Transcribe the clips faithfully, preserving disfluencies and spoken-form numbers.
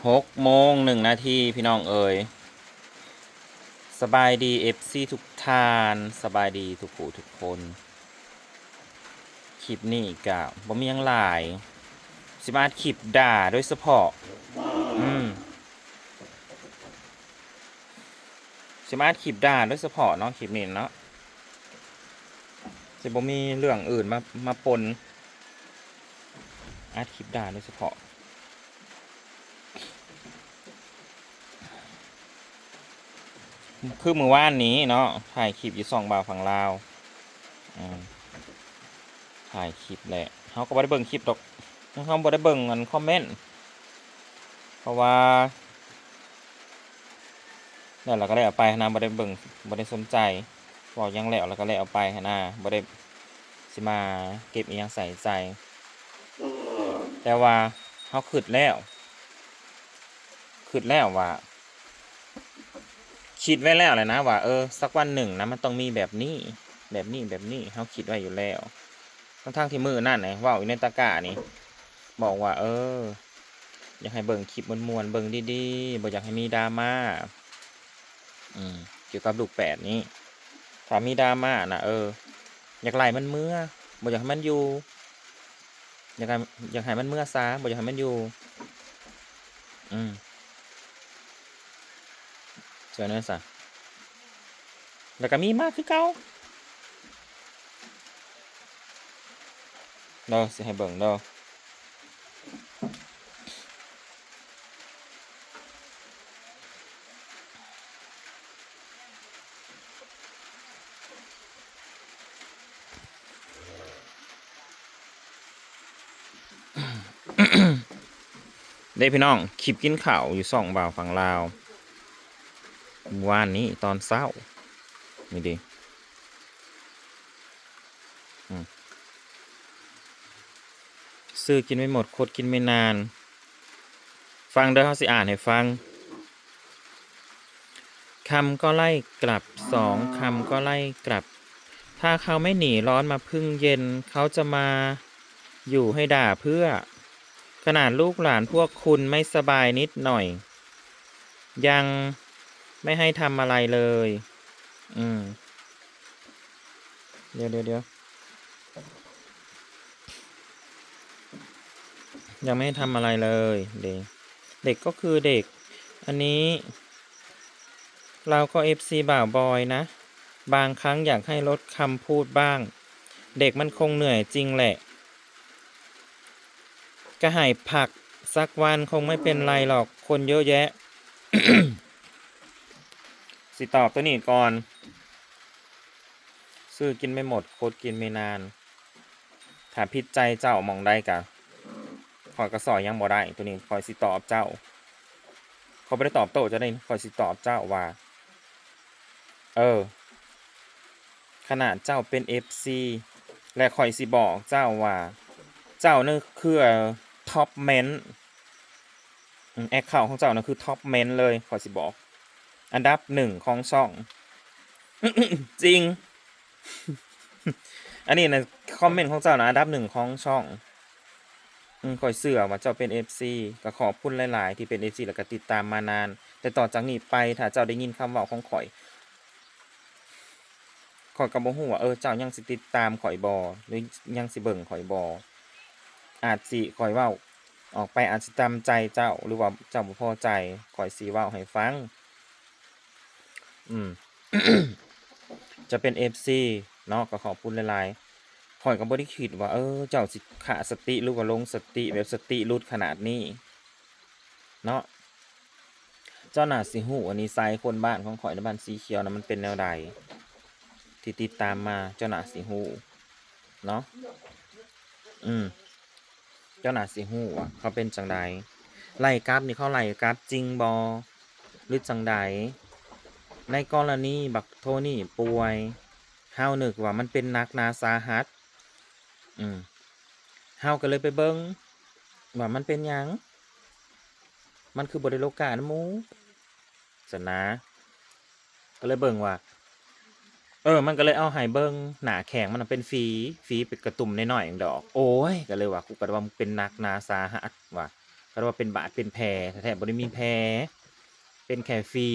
หกโมงหนึ่งนาที พี่น้องเอ๋ย สบายดี เอฟซี ทุกท่าน สบายดีทุกผู้ทุกคน คลิปนี้ก็บ่มีหยังหลาย สิมาอัดคลิปด่าโดยเฉพาะ อืม สิมาอัดคลิปด่าโดยเฉพาะเนาะ คลิปนี้เนาะ สิบ่มีเรื่องอื่นมา มาปน อัดคลิปด่าโดยเฉพาะ คือมื้อวานนี้เนาะ ถ่ายคลิปอยู่ช่องบ่าวฝั่งลาว อืม ถ่ายคลิปแหละ เฮาก็บ่ได้เบิ่งคลิปดอก เฮาบ่ได้เบิ่งอันคอมเมนต์ เพราะว่า แล้วเราก็ได้เอาไปหั้นนะ บ่ได้เบิ่ง บ่ได้สนใจ เว้าหยังแล้ว แล้วก็ได้เอาไปหั้นนะ บ่ได้สิมาเก็บอิหยังใส่ใจ แต่ว่าเฮาคิดแล้ว คิดแล้วว่า คิดไว้แล้วแหละนะว่า เออ สักวันหนึ่งนะ มันต้องมีแบบนี้ แบบนี้ แบบนี้ เฮาคิดไว้อยู่แล้ว ทั้งๆที่มื้อนั้นน่ะ เว้าอยู่ในตะกร้านี่ บอกว่า เออ อยากให้เบิ่งคลิปม่วนๆ เบิ่งดีๆ บ่อยากให้มีดราม่า อืม เกี่ยวกับลูกแฝดนี้ ถ้ามีดราม่าน่ะ เออ อยากไล่มันเมือ บ่อยากให้มันอยู่ อยากให้ อยากให้มันเมือซะ บ่อยากให้มันอยู่ อืม ส่วนนั้นซะ แล้วก็มีมาคือเก่า เด้อ สิให้เบิ่งเด้อ เด้พี่น้อง คลิปกินข้าวอยู่ช่องบ่าวฝั่งลาว มื้อวานนี้ตอนเช้า นี่เด้ อืม ซื้อกินไม่หมด คดกินไม่นาน ฟังเด้อ เฮาสิอ่านให้ฟัง คำก็ไล่กลับ สองคำก็ไล่กลับ ถ้าเขาไม่หนีร้อนมาพึ่งเย็น เขาจะมาอยู่ให้ด่าเพื่อ ขนาดลูกหลานพวกคุณไม่สบายนิดหน่อย ยังไม่ให้ทำอะไรเลย อืม เดี๋ยว เดี๋ยว เดี๋ยว ยังไม่ให้ทำอะไรเลย เด็ก เด็กก็คือเด็ก อันนี้ เราก็ เอฟซี บ่าวบอยนะ บางครั้งอยากให้ลดคำพูดบ้าง เด็กมันคงเหนื่อยจริงแหละ ก็ให้พักสักวันคงไม่เป็นไรหรอก คนเยอะแยะ สิตอบตัวนี้ก่อน ซื้อกินไม่หมด คดกินไม่นาน ถ้าผิดใจเจ้าหม่องใดกะ ข้อยก็ซอยหยังบ่ได้ ตัวนี้ข้อยสิตอบเจ้า ข้อยบ่ได้ตอบโต้เจ้าเด้ ข้อยสิตอบเจ้าว่า เออ ขนาดเจ้าเป็น เอฟซี และข้อยสิบอกเจ้าว่า เจ้านี่คือ top man อืม account ของเจ้านะคือ top man เลย ข้อยสิบอก อันดับหนึ่งของช่อง จริง อันนี้นะ คอมเมนต์ของเจ้านะ อันดับหนึ่งของช่อง อืม ข้อยเชื่อว่าเจ้าเป็น เอฟซี ก็ขอบคุณหลายๆ ที่เป็น เอฟซี แล้วก็ติดตามมานาน แต่ต่อจากนี้ไป ถ้าเจ้าได้ยินคำเว้าของข้อย ข้อยก็บ่ฮู้ว่า เออ เจ้ายังสิติดตามข้อยบ่ หรือยังสิเบิ่งข้อยบ่ อาจสิ ข้อยเว้าออกไปอาจสิตามใจเจ้า หรือว่าเจ้าบ่พอใจ ข้อยสิเว้าให้ฟัง อืม จะเป็น เอฟซี เนาะ ก็ขอบคุณหลายๆ ข้อยก็บ่ได้คิดว่า เออ เจ้าสิขาดสติ หรือว่าหลงสติ แบบสติหลุดขนาดนี้ เนาะ เจ้าน่าสิฮู้ว่านิสัยคนบ้านของข้อยในบ้านสีเขียวนะมันเป็นแนวใด ที่ติดตามมา เจ้าน่าสิฮู้ เนาะ อืม เจ้าน่าสิฮู้ว่าเขาเป็นจั่งใด ไล่กลับนี่เขาไล่กลับจริงบ่ หรือจั่งใด ในกรณีบักโทนี่ป่วย เฮานึกว่ามันเป็นหนักหนาสาหัส อืม เฮาก็เลยไปเบิ่งว่ามันเป็นหยัง มันคือบ่ได้โลกานำหมู่ ซั้นนะ ก็เลยเบิ่งว่า เออ มันก็เลยเอาให้เบิ่ง หน้าแข้งมันน่ะเป็นฝี ฝีเป็นกระตุ่มน้อยๆเองดอก โอ้ย ก็เลยว่า กูก็ว่ามึงเป็นหนักหนาสาหัสว่ะ เขาเรียกว่าเป็นบาดเป็นแผลแท้ๆ บ่ได้มีแผล เป็นแค่ฝี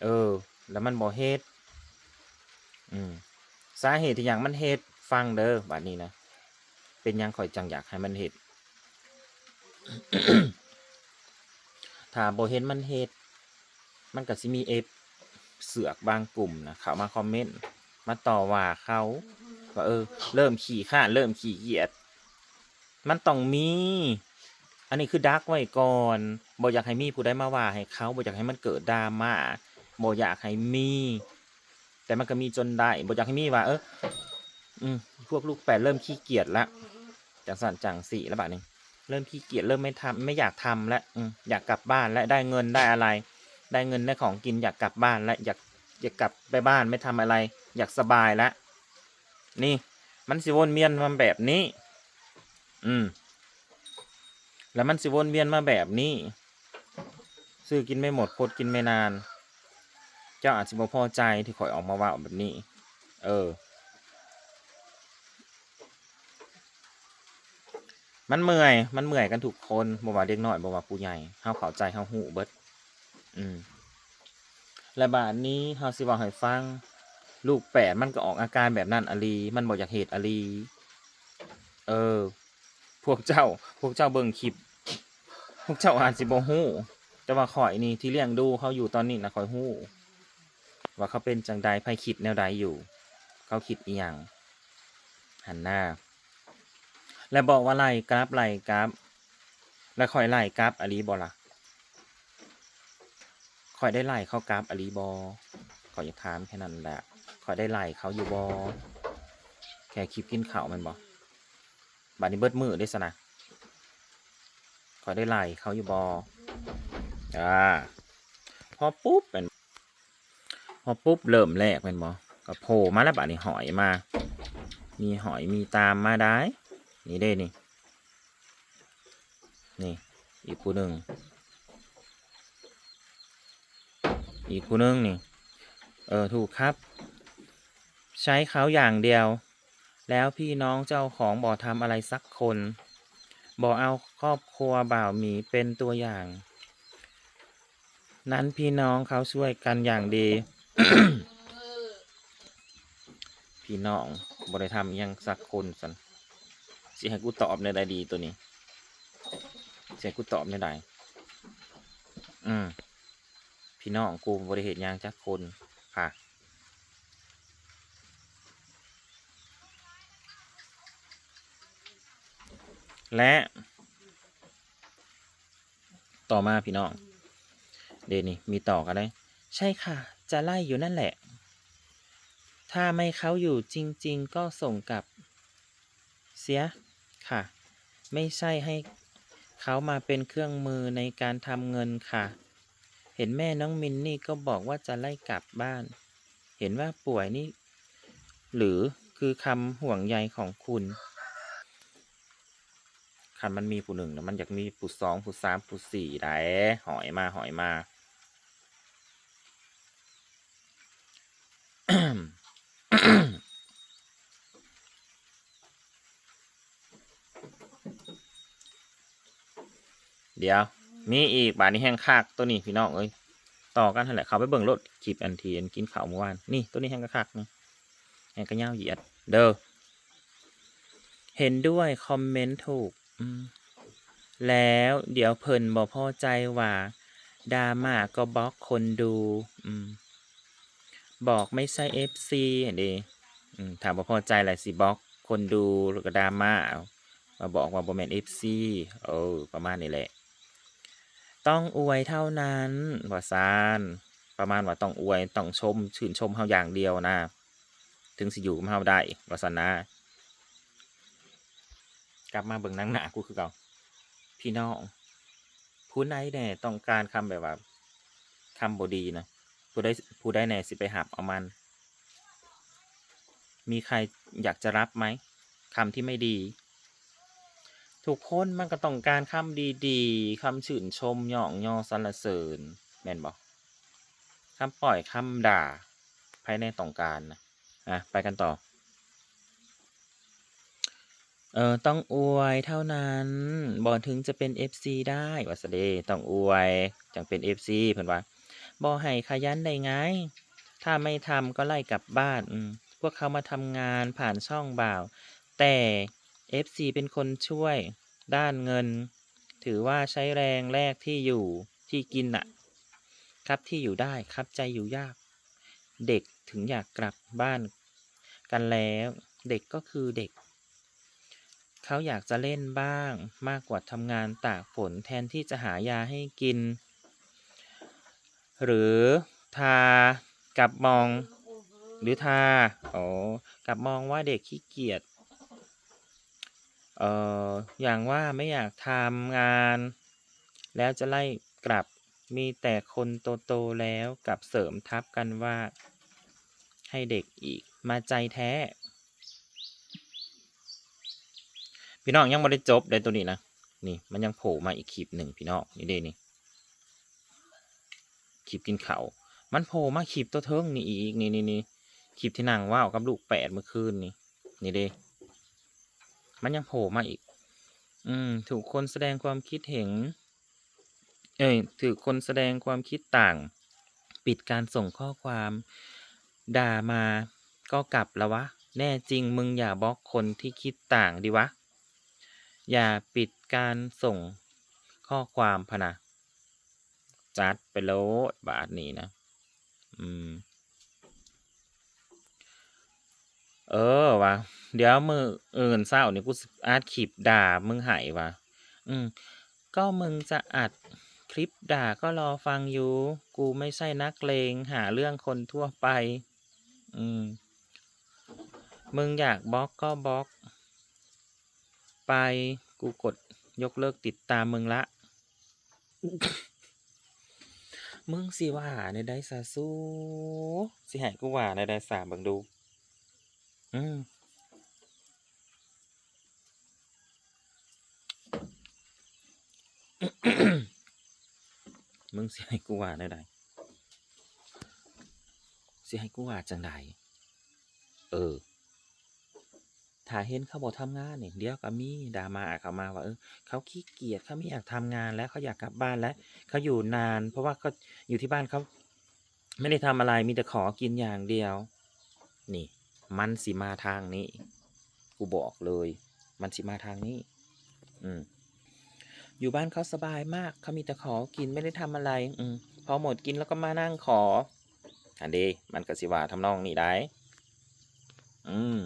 เออ แล้วมันบ่เฮ็ด อืม สาเหตุที่หยังมันเฮ็ด ฟังเด้อ บัดนี้นะ เป็นหยังข้อยจั่งอยากให้มันเฮ็ด ถ้าบ่เห็นมันเฮ็ด มันก็สิมีเอฟเสือกบางกลุ่มนะ เข้ามาคอมเมนต์ มาต่อว่าเขา ว่า เออ เริ่มขี้คร้าน เริ่มขี้เกียจ มันต้องมี อันนี้คือดักไว้ก่อน บ่อยากให้มีผู้ใดมาว่าให้เขา บ่อยากให้มันเกิดดราม่า บ่อยากให้มี แต่มันก็มีจนได้ บ่อยากให้มีว่า เออ อืม พวกลูกแปดเริ่มขี้เกียจละ จั่งซั้นจั่งซี้แล้วบัดนี้ เริ่มขี้เกียจ เริ่มไม่ทำ ไม่อยากทำแล้ว อืม อยากกลับบ้านแล้ว ได้เงินได้อะไร ได้เงินได้ของกิน อยากกลับบ้านแล้ว อยาก อยากกลับไปบ้าน ไม่ทำอะไร อยากสบายแล้ว นี่ มันสิวนเวียนมาแบบนี้ อืม แล้วมันสิวนเวียนมาแบบนี้ ซื้อกินไม่หมด คดกินไม่นาน เจ้าอาจสิบ่พอใจที่ข้อยออกมาเว้าแบบนี้ เออ มันเมื่อย มันเมื่อยกันทุกคน บ่ว่าเด็กน้อย บ่ว่าผู้ใหญ่ เฮาเข้าใจ เฮาฮู้เบิด อืม และบาดนี้เฮาสิเว้าให้ฟัง ลูกแปดมันก็ออกอาการแบบนั้นอะลี มันบ่อยากเฮ็ดอะลี เออ พวกเจ้า พวกเจ้าเบิ่งคลิป พวกเจ้าอาจสิบ่ฮู้ แต่ว่าข้อยนี่ที่เลี้ยงดูเขาอยู่ตอนนี้นะ ข้อยฮู้ ว่าเขาเป็นจั่งใด ไผคิดแนวใดอยู่ เขาคิดอิหยัง หั้นนา และบอกว่าไล่กลับ ไล่กลับ แล้วข้อยไล่กลับอะลีบ่ล่ะ ข้อยได้ไล่เขากลับอะลีบ่ ข้อยอยากถามแค่นั้นแหละ ข้อยได้ไล่เขาอยู่บ่ แค่คลิปกินข้าวแม่นบ่ บัดนี้เบิดมื้อเด้ซะนะ ข้อยได้ไล่เขาอยู่บ่ อ่า พอปุ๊บแม่น พอปุ๊บเริ่มแรกแม่นบ่ ก็โผล่มาแล้ว บัดนี้หอยมา มีหอยมีตามมาได้ นี่เด้นี่ นี่ อีกผู้หนึ่ง อีกผู้หนึ่งนี่ เออ ถูกครับ ใช้เขาอย่างเดียว แล้วพี่น้องเจ้าของบ่ทำอะไรสักคน บ่เอาครอบครัวบ่าวหมีเป็นตัวอย่าง นั้นพี่น้องเขาช่วยกันอย่างดี พี่น้องบ่ได้ทำอิหยังสักคนซั้น สิให้กูตอบแนวใดดีตัวนี้ สิให้กูตอบแนวใด อืม พี่น้องกูบ่ได้เฮ็ดหยังจักคนค่ะ และ ต่อมาพี่น้อง เดยวนี่มีต่อกันเลย ใช่ค่ะ จะไล่อยู่นั่นแหละ ถ้าไม่เขาอยู่จริงๆ ก็ส่งกลับ เสียค่ะ ไม่ใช่ให้เขามาเป็นเครื่องมือในการทำเงินค่ะ เห็นแม่น้องมินนี่ก็บอกว่าจะไล่กลับบ้าน เห็นว่าป่วยนี่ หรือคือคำห่วงใยของคุณ คันมันมีผู้หนึ่งนะ มันอยากมีผู้สอง ผู้สาม ผู้สี่ได้ หอยมา หอยมา เดี๋ยว มีอีก บาดนี้แฮงคักตัวนี้พี่น้องเอ้ย ต่อกันหั่นแหละ เข้าไปเบิ่งโลดคลิปอันที่อันกินข้าวเมื่อวาน นี่ ตัวนี้แฮงกะคักนี่ แฮงกะยาวเหยียด เด้อ เห็นด้วย คอมเมนต์ถูก อืม แล้วเดี๋ยวเพิ่นบ่พอใจว่าดราม่าก็บล็อกคนดู อืม บอกไม่ใช่เอฟซีหั่นเด้ อืม ถ้าบ่พอใจแล้วสิบล็อกคนดูแล้วก็ดราม่าเอา มาบอกว่าบ่แม่นเอฟซี เออ ประมาณนี้แหละ ต้องอวยเท่านั้น ว่าซั่น ประมาณว่าต้องอวย ต้องชม ชื่นชมเฮาอย่างเดียวนะ ถึงสิอยู่กับเฮาได้ ว่าซั่นนะ กลับมาเบิ่งหนังหน้ากูคือเก่า พี่น้อง ผู้ใดแหน่ต้องการคำแบบว่า คำบ่ดีนะ ผู้ใด ผู้ใดแหน่สิไปหับเอามัน มีใครอยากจะรับไหม คำที่ไม่ดี ทุกคนมันก็ต้องการคำดีๆ คำชื่นชม ยอกยอ สรรเสริญ แม่นบ่ คำป้อย คำด่า ไผแหน่ต้องการนะ อ่ะ ไปกันต่อ เออ ต้องอวยเท่านั้น บ่ถึงจะเป็นเอฟซีได้ ว่าซะเด้ ต้องอวยจั่งเป็นเอฟซี เพิ่นว่า บ่ให้ขยันได้ไง ถ้าไม่ทำก็ไล่กลับบ้าน อืม พวกเขามาทำงานผ่านช่องบ่าว แต่เอฟซีเป็นคนช่วยด้านเงิน ถือว่าใช้แรงแลกที่อยู่ที่กินน่ะ ครับที่อยู่ได้ ครับใจอยู่ยาก เด็กถึงอยากกลับบ้านกันแล้ว เด็กก็คือเด็ก เขาอยากจะเล่นบ้างมากกว่าทำงานตากฝนแทนที่จะหายาให้กิน หรือทากับมอง หรือทา อ๋อ กับมองว่าเด็กขี้เกียจ เอ่อ อย่างว่าไม่อยากทำงาน แล้วจะไล่กลับ มีแต่คนโตๆแล้วกลับเสริมทับกันว่าให้เด็กอีก มาใจแท้ พี่น้องยังบ่ได้จบเลยตัวนี้นะ นี่มันยังโผล่มาอีกคลิปหนึ่งพี่น้อง นี่เด้นี่ คลิปกินข้าว มันโผล่มาคลิปตัวเทิงนี่อีก นี่ นี่ นี่ คลิปที่นั่งเว้ากับลูกแฝดเมื่อคืนนี่ นี่เด้ มันยังโผล่มาอีก อืม ถูกคนแสดงความคิดเห็น เอ้ย ถูกคนแสดงความคิดต่าง ปิดการส่งข้อความ ด่ามาก็กลับละวะ แน่จริงมึงอย่าบล็อกคนที่คิดต่างดิวะ อย่าปิดการส่งข้อความพะนะ จัดไปโลดบาดนี้นะ อืม เออวะ เดี๋ยวมื้ออื่นเช้านี่กูสิอัดคลิปด่ามึงให้วะ อืม ก็มึงจะอัดคลิปด่าก็รอฟังอยู่ กูไม่ใช่นักเลงหาเรื่องคนทั่วไป อืม มึงอยากบล็อกก็บล็อกไป กูกดยกเลิกติดตามมึงละ มึงสิว่าแนวใดซะสู สิให้กูว่าแนวใดซะ เบิ่งดู อืม มึงสิให้กูว่าแนวใด สิให้กูว่าจั่งใด เออ ถ้าเห็นเขาบ่ทำงานนี่ เดี๋ยวก็มีดราม่าเข้ามาว่า เออ เขาขี้เกียจ เขาไม่อยากทำงานแล้ว เขาอยากกลับบ้านแล้ว เขาอยู่นาน เพราะว่าเขาอยู่ที่บ้านเขาไม่ได้ทำอะไร มีแต่ขอกินอย่างเดียว นี่ มันสิมาทางนี้ กูบอกเลย มันสิมาทางนี้ อืม อยู่บ้านเขาสบายมาก เขามีแต่ขอกิน ไม่ได้ทำอะไร อืม พอหมดกินแล้วก็มานั่งขอ อันเด้ มันก็สิว่าทำนองนี้ได้ อืม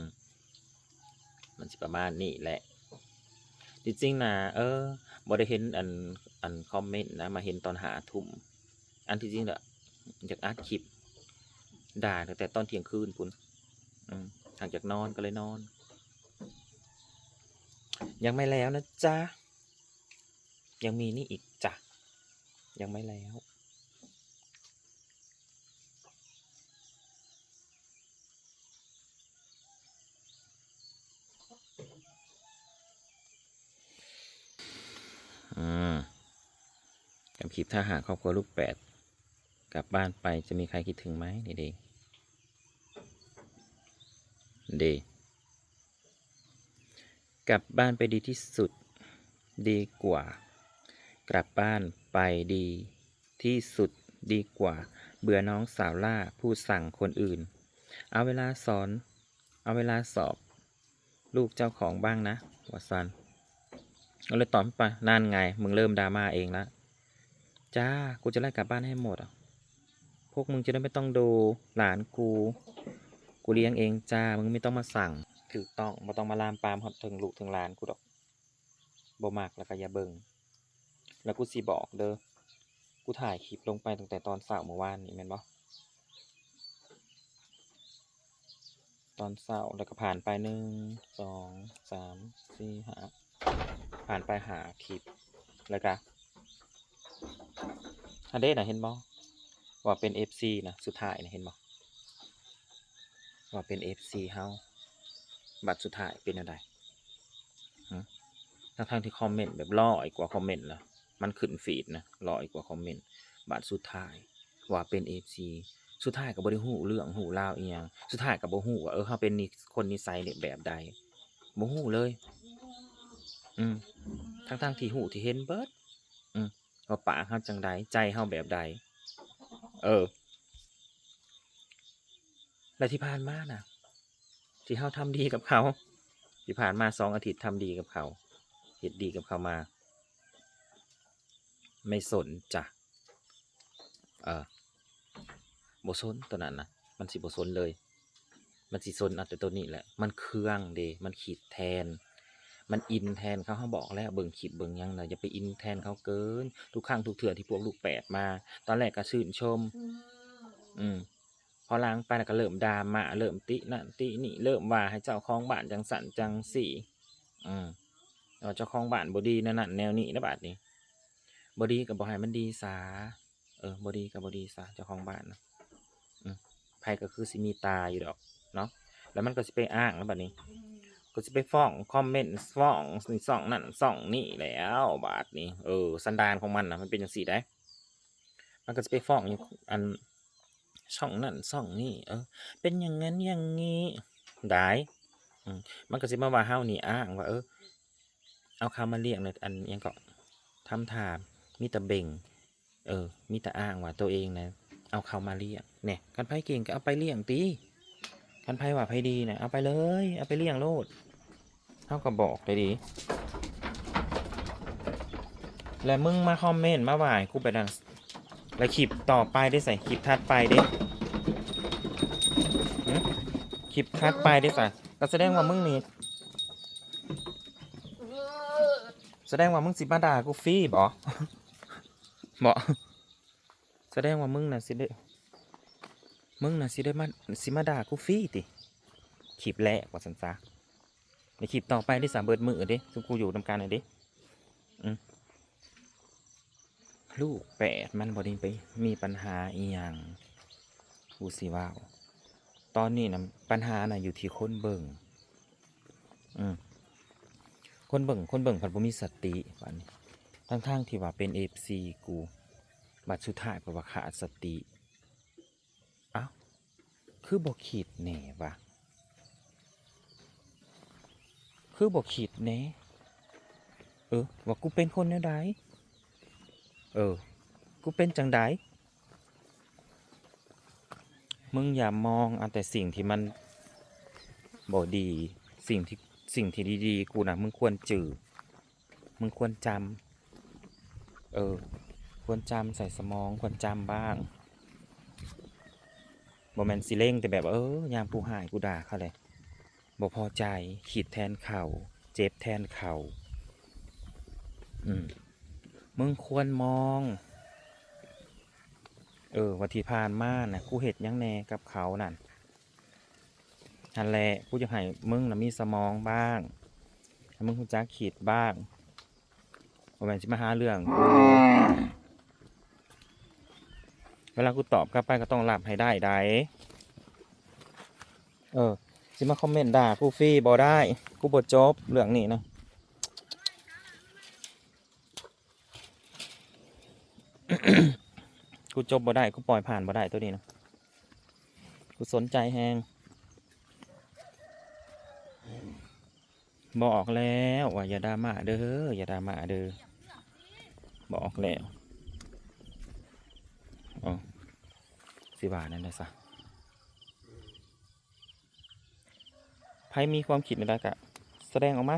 มันสิประมาณนี้แหละ จริงๆนะ เออ บ่ได้เห็นอัน อันคอมเมนต์นะ มาเห็นตอนห้าทุ่ม อันที่จริงแหละ อยากอัดคลิปด่าตั้งแต่ตอนเที่ยงคืนพุ้น อืม หลังจากนอนก็เลยนอน ยังไม่แล้วนะจ๊ะ ยังมีนี่อีกจ้ะ ยังไม่แล้ว อืม กับคลิปถ้าหากครอบครัวลูกแฝดกลับบ้านไปจะมีใครคิดถึงไหม นี่เด้ เด้ กลับบ้านไปดีที่สุด ดีกว่า กลับบ้านไปดีที่สุดดีกว่า เบื่อน้องสาวล่าพูดสั่งคนอื่น เอาเวลาสอน เอาเวลาสอบ ลูกเจ้าของบ้างนะ ว่าซั่น ก็เลยตอบไป นั่นไง มึงเริ่มดราม่าเองละ จ้า กูจะไล่กลับบ้านให้หมดอะ พวกมึงจะได้ไม่ต้องดูหลานกู กูเลี้ยงเองจ้า มึงไม่ต้องมาสั่ง ถูกต้อง บ่ต้องมาลามปามฮอดถึงลูกถึงหลานกูดอก บ่มักแล้วก็อย่าเบิ่ง แล้วกูสิบอกเด้อ กูถ่ายคลิปลงไปตั้งแต่ตอนเช้าเมื่อวานนี้แม่นบ่ ตอนเช้า แล้วก็ผ่านไป หนึ่ง สอง สาม สี่ ห้า ผ่านไปห้าคลิป แล้วก็ อันเด้น่ะ เห็นบ่ ว่าเป็นเอฟซีนะ สุดท้ายนะ เห็นบ่ ว่าเป็นเอฟซีเฮา บัดสุดท้ายเป็นจั่งใด หึ ทั้งๆที่คอมเมนต์แบบร้อยกว่าคอมเมนต์นะ มันขึ้นฟีดนะ ร้อยกว่าคอมเมนต์ บัดสุดท้ายว่าเป็นเอฟซี สุดท้ายก็บ่ได้ฮู้เรื่องฮู้ราวอีหยัง สุดท้ายก็บ่ฮู้ว่า เออ เฮาเป็นนิ คนนิสัยแบบใด บ่ฮู้เลย อืม ทั้งๆที่ฮู้ที่เห็นเบิด อืม ว่าปากเฮาจั่งใด ใจเฮาแบบใด เออ และที่ผ่านมาน่ะ ที่เฮาทำดีกับเขา ที่ผ่านมาสองอาทิตย์ทำดีกับเขา เฮ็ดดีกับเขามา ไม่สนจ้ะ เออ บ่สนตัวนั้นนะ มันสิบ่สนเลย มันสิสนเอาแต่ตัวนี้แหละ มันเคืองเด้ มันคิดแทน มันอินแทนเขา เฮาบอกแล้ว เบิ่งคลิปเบิ่งหยังน่ะ อย่าไปอินแทนเขาเกิน ทุกครั้งทุกเทื่อที่พวกลูกแฝดมา ตอนแรกก็ชื่นชม อืม พอหลังไปแล้วก็เริ่มดราม่า เริ่มตินั่นตินี่ เริ่มว่าให้เจ้าของบ้านจั่งซั้นจั่งซี้ อืม ว่าเจ้าของบ้านบ่ดีแนวนั้นแนวนี้นะ บาดนี้ บ่ดีก็บ่ให้มันดีซะ เออ บ่ดีก็บ่ดีซะ เจ้าของบ้านนะ อืม ไผก็คือสิมีตาอยู่ดอกเนาะ แล้วมันก็สิไปอ้างแล้วบาดนี้ ก็สิไปฟ้อง คอมเมนต์ฟ้องช่องนั่นช่องนี่แล้ว บาดนี้ เออ สันดานของมันน่ะ มันเป็นจั่งซี้ได๋ มันก็สิไปฟ้องอยู่ อัน ช่องนั่นช่องนี่ เออ เป็นอย่างนั้นอย่างนี้ ได้ อืม มันก็สิมาว่าเฮานี่อ้างว่า เออ เอาเขามาเลี้ยงในอันหยังเกาะ ทำท่ามีแต่เบ่ง เออ มีแต่อ้างว่าตัวเองนะ เอาเขามาเลี้ยง เนี่ย คันไผเก่งก็เอาไปเลี้ยงติ คันไผว่าไผดีนะ เอาไปเลย เอาไปเลี้ยงโลด เฮาก็บอกได้ดี และมึงมาคอมเมนต์มาว่าให้กูไปนั่น และคลิปต่อไปได้ใส่ คลิปถัดไปเด้ หึ คลิปถัดไปได้ใส่ ก็แสดงว่ามึงนี่ แสดงว่ามึงสิมาด่ากูฟรีบ่ บ่ แสดงว่ามึงน่ะสิได้ มึงน่ะสิได้มา สิมาด่ากูฟรีติ คลิปแรกว่าซั่นซะ ในคลิปต่อไปได้สาเบิดมื้อเด้ คือกูอยู่นำกันน่ะเด้ อืม ลูกแฝดมันบ่ได้ไปมีปัญหาอีหยัง กูสิเว้า ตอนนี้น่ะ ปัญหาน่ะอยู่ที่คนเบิ่ง อืม คนเบิ่ง คนเบิ่งพัดบ่มีสติ บาดนี้ ทั้งๆที่ว่าเป็น เอฟซี กู บัดสุดท้ายพัดว่าขาดสติ เอ้า คือบ่คิดแหน่วะ คือบ่คิดแหน่ เออ ว่ากูเป็นคนแนวใด เออ กูเป็นจั่งใด มึงอย่ามองเอาแต่สิ่งที่มันบ่ดี สิ่งที่ สิ่งที่ดีๆ กูน่ะ มึงควรจื่อ มึงควรจำ เออ ควรจำใส่สมอง ควรจำบ้าง บ่แม่นสิเล็งแต่แบบ เออ ยามผู้ฮ้ายกูด่าเขาเลย บ่พอใจ คิดแทนเขา เจ็บแทนเขา อืม มึงควรมอง เออ ว่าที่ผ่านมาน่ะ กูเฮ็ดหยังแหน่กับเขานั่น นั่นแหละ กูอยากให้มึงน่ะมีสมองบ้าง ให้มึงรู้จักคิดบ้าง บ่แม่นสิมาหาเรื่องกู เวลากูตอบกลับไปก็ต้องรับให้ได้ได๋ เออ สิมาคอมเมนต์ด่ากูฟรีบ่ได้ กูบ่จบเรื่องนี้นะ กูจบบ่ได้ กูปล่อยผ่านบ่ได้ตัวนี้นะ กูสนใจแฮง บอกแล้วว่าอย่าดราม่าเด้อ อย่าดราม่าเด้อ บอกแล้ว อ๋อ สิว่านั่นแหละซะ ไผมีความคิดแนวใดก็แสดงออกมา